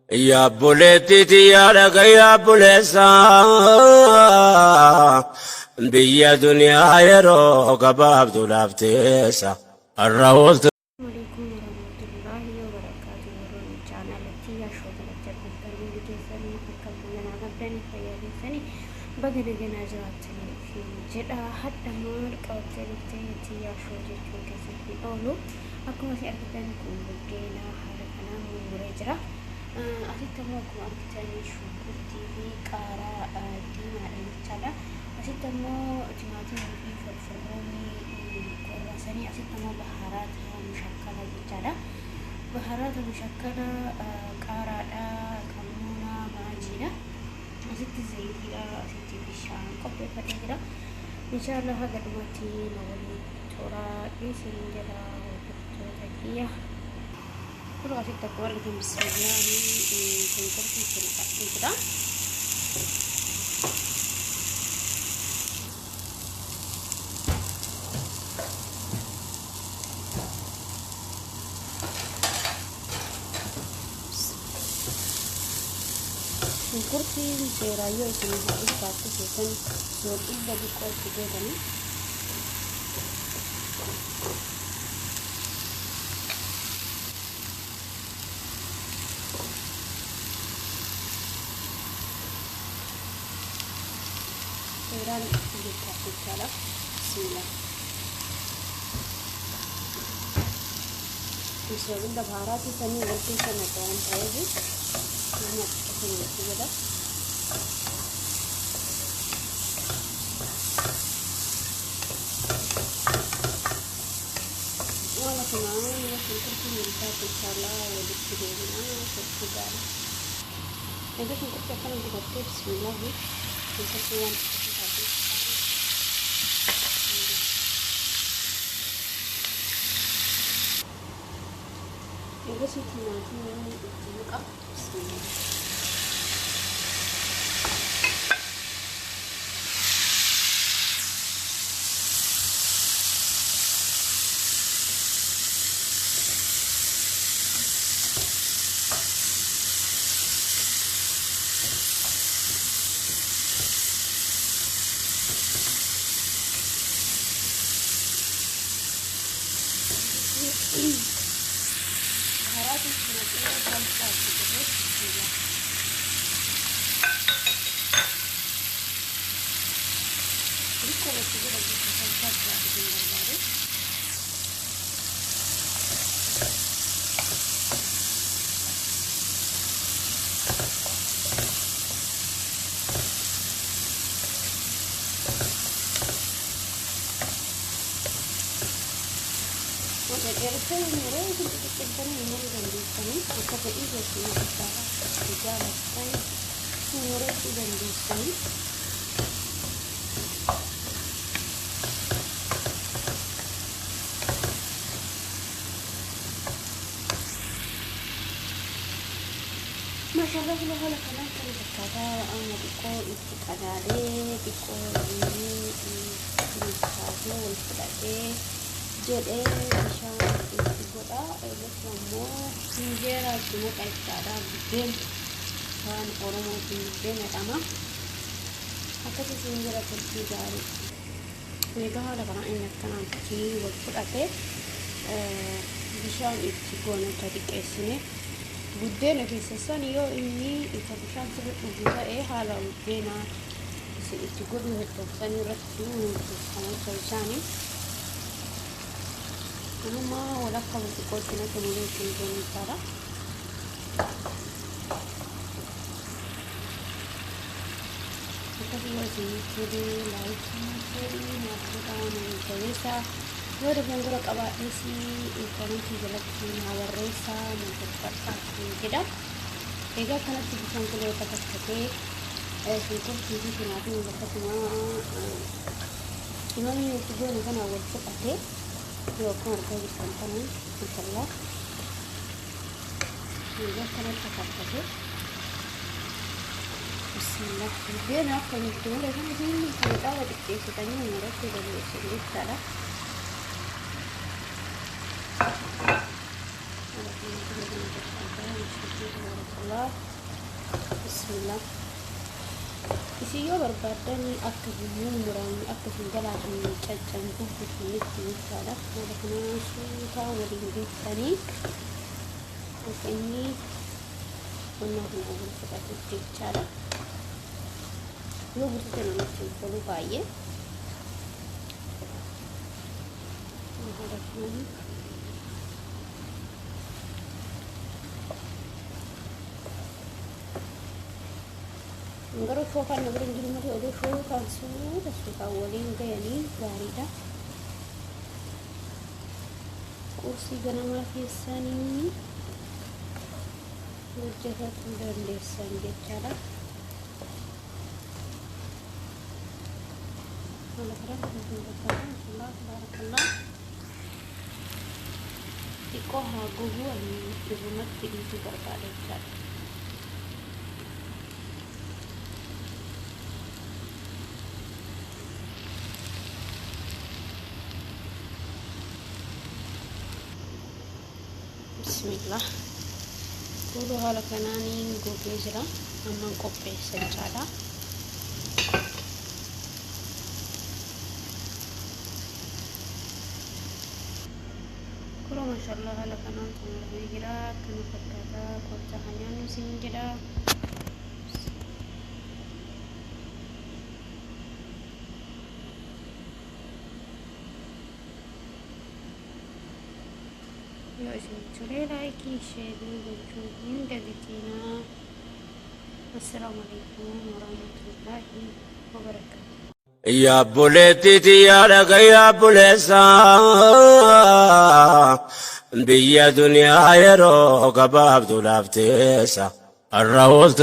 Yaabboleetti xiyyaa dhaga yaabboleessa biyya duniyaa yeroo gabaabduudhaaf teessa har'a ooltu. Alaikum warahmatullahi wabarakatuh. Warroonni chaanaalatti yaashoo kanatti argamtan hundi keessanii akka nagaa qabdanii fayyaa keessanii baga naganaa jiraattanii fi jedha. Hadha maal qabattee dhuftee yaashoo jechuun keessatti oolu. Akkuma isin argitan kun buddeena haala kanaan mummuree jira. Asitti immoo akkuma argitan shunkurtii fi qaaraa diimaadha jechaadha. Asitti immoo timaatimii fi filfilroomii qorrasanii, asitti immoo baharaata mushakkala jechaadha. Baharaata mushakkala qaaraadha, kammuuna, maajiidha. Asitti zayitiidha, asitti bishaan qopheeffatee jira. Inshaallah haga dhumatti na waliin toraa isin jedha hordoftoota kiyya. Kun asitti akkuma argitan bismillaahi shunkurtii itti naqadhee jira. Shunkurtiin seeraa yoo isin haa ulfaattu feetan soogidda xiqqoo itti gootanii. Seeraan bilchaatu jechaadha. Bismillah. Soogidda baharaatii sanii wal keessa naqa waan ta'eef nama xiqqoo itti godha. Haala kanaan yoo shunkurtiin bilchaate inshaallah walitti deebina, turtii gaarii. Egaa shunkurtii akkana gubattee, bismillaahi, shunkurtii waan xiqqoo taate. Egasii timaatimii itti naqa. Bismillah. Baharaatu itti naqee salsaa itti godhee, bismillah. Xiqqoo itti godha jechuun salsaa itti hin barbaadu. Dhedheeressee muree isin xixiqqeessanii muruu dandeessanii, akka fedhii keessanii jechaadha. Jaalattan murachuu dandeessanii. Maashaallah, kun haala kanaan kana fakkaataa amma xiqqoo itti qadaadee, xiqqoo inni bilchaatee wal fudhatee jedhee bishaan itti godha. Eegas ammoo injeeraa itti naqa jechaadha. Buddeen afaan Oromootiin buddeen jedhama. Akkasii injeera, turtii gaarii. Egaa haala kanaan inni akkanaatti wal fudhate, bishaan itti goona xiqqeessine. Buddeena keessa san yoo inni isa bishaan sirri dhugu ta'e, haala buddeena isin itti godhuu heddan irratti murteeffama bishaanii. Anuma walakka burcuqqootti naqe malee ittiin goonu jechaadha. Akkasuma isin tole, like, share naaf godhaa, na jabeessaa. Yoo dogongora qabaadhes commentii jalatti naa barreessaa, na dubbadhaa jedha. Egaa akkanatti bishaan kun takattatee, shunkurtii fi timaatimii akkasuma qimamni itti goone kana wal fudhatee, yoo akkuma argaa jirtan kana, mashallah. Egaa akkanatti takattate. Bismillah. Buddeena akka nuti mure kana isin kana caala xiqqeessitanii murachuu dandeessu jechaadha. Tabarakallah. Bismillah. Isin yoo barbaaddan akka hin mummuramne, akka hin jalaa hin caccabne gurgurtanitti jechaadha. Haala kanaan suutaa waliin geessanii akka inni qonnaa kana wal fudhatutti jechaadha. Yoo gurgurte namatti hin tolu baay'ee. Haala kanaan Garuu shookaan na bira hin jiru malee odoo shookaan suuta suutaan waliin gayanii gaariidha. Qursii ganamaa keessanii hojjetachuu dandeessan jechaadha. Haala kanaan kan fakkaata. Mashallah, tabarakallah. Xiqqoo haa goguu, ani irrumatti dhiisuu barbaada jechaadha. Bismillah. Kuuluu haala kanaaniin gogee jira. Amman qopheessa jechaadha. Kunoo mashallah haala kanaan xumuramee jira. Akkana fakkaata. Kottaa haa nyaannu isin jedha. Yoo isin tolee like, share gochuu hin dagatinaa. Assalaamu alaikum warahmatullaahi wabarakaatu. Yaabboleetti tiyyaa dhagayyaa obboleessa, biyya duniyaa yeroo gabaabdu laafteessa har'a ooltu.